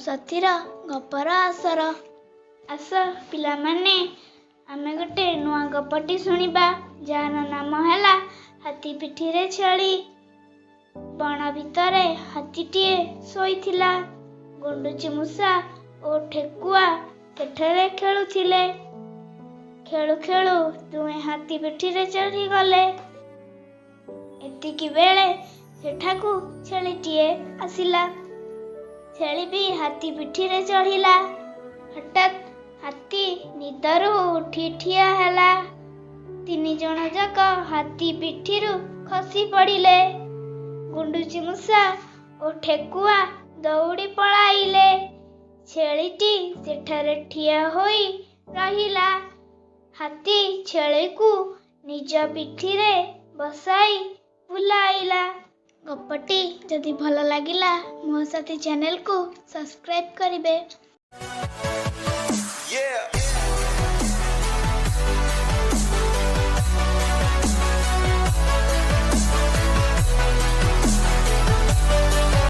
ସାଥୀର ଗପର ଆସର। ଆସ ପିଲାମାନେ, ଆମେ ଗୋଟେ ନୂଆ ଗପଟି ଶୁଣିବା, ଯାହାର ନାମ ହେଲା ହାତୀ ପିଠିରେ ଛେଳି। ବଣ ଭିତରେ ହାତୀଟିଏ ଶୋଇଥିଲା। ଗୁଣ୍ଡୁଚି ମୂଷା ଓ ଠେକୁଆ ସେଠାରେ ଖେଳୁଥିଲେ। ଖେଳୁ ଖେଳୁ ଦୁହେଁ ହାତୀ ପିଠିରେ ଚଢ଼ିଗଲେ। ଏତିକି ବେଳେ ସେଠାକୁ ଛେଳିଟିଏ ଆସିଲା। ଛେଳି ବି ହାତୀ ପିଠିରେ ଚଢ଼ିଲା। ହଠାତ୍ ହାତୀ ନିଦରୁ ଉଠି ଠିଆ ହେଲା। ତିନି ଜଣ ଯାକ ହାତୀ ପିଠିରୁ ଖସି ପଡ଼ିଲେ। ଗୁଣ୍ଡୁଚି ମୂଷା ଓ ଠେକୁଆ ଦୌଡ଼ି ପଳାଇଲେ। ଛେଳିଟି ସେଠାରେ ଠିଆ ହୋଇ ରହିଲା। ହାତୀ ଛେଳିକୁ ନିଜ ପିଠିରେ ବସାଇ ବୁଲାଇଲା। ଗପଟି ଯଦି ଭଲ ଲାଗିଲା, ମୋ ସାଥୀ ଚ୍ୟାନେଲକୁ ସବସ୍କ୍ରାଇବ୍ କରିବେ।